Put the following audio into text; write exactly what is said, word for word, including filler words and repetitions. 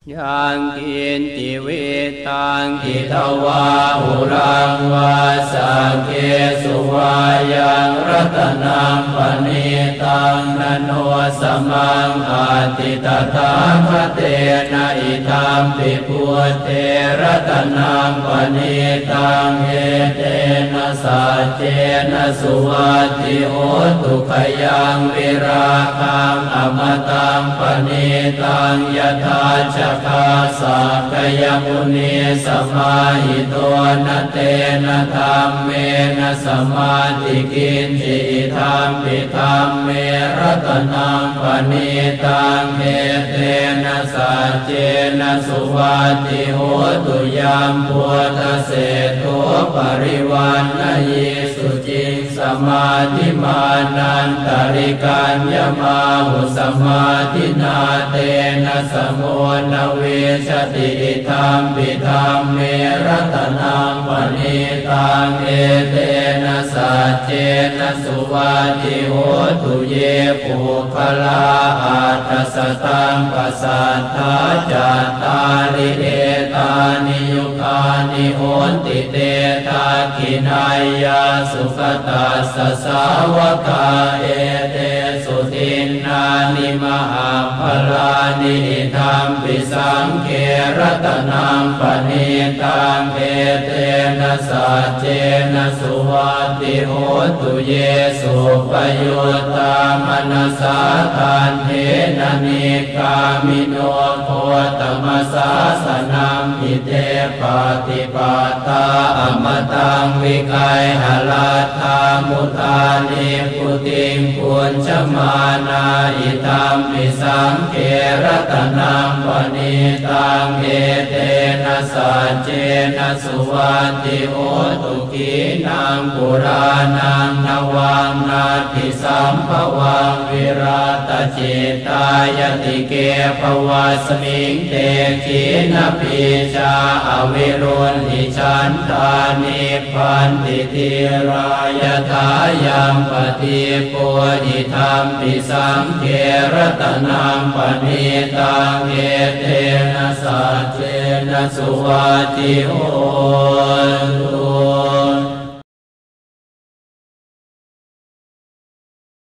Yaṅkiñci vittaṃ idha vā huraṃ vā, saggesu vā yaṃ ratanaṃ paṇītaṃ, na no samaṃ atthi tathāgatena, idampi buddhe ratanaṃ paṇītaṃ, etena saccena suvatthi hotu. Khayaṃ virāgaṃ amataṃ paṇītaṃ, yadajjhagā sakyamunī samāhito, na tena dhammena samatthi kiñci, idampi dhamme ratanaṃ paṇītaṃ, etena saccena suvatthi hotu. Yambuddhaseṭṭho parivaṇṇayī suciṃ, samādhimānantarikaññamāhu, samādhinā tena samo na vijjati, idampi dhamme ratanaṃ paṇītaṃ, etena saccena suvatthi hotu. Ye puggalā aṭṭha sataṃ pasatthā, cattāri etāni yugāni honti, te dakkhiṇeyyā sugatassa sāvakā, etesu dinnāni mahapphalāni, idampi saṅghe ratanaṃ paṇītaṃ, etena saccena suvatthi hotu. Ye suppayuttā manasā daḷhena, nikkāmino gotamasāsanamhi, te pattipattā amataṃ vigayha, laddhā mudhā nibbutiṃ bhuñjamānā, idampi saṅghe ratanaṃ paṇītaṃ, etena saccena suvatthi hotu. Khīṇaṃ purāṇaṃ navaṃ natthi sambhavaṃ, virattacittāyatike bhavasmiṃ, te khīṇabījā avirūḷhichandā, nibbanti dhīrā yathāyampadīpo, idampi saṅghe ratanaṃ paṇītaṃ, etena saccena suvatthi hotu.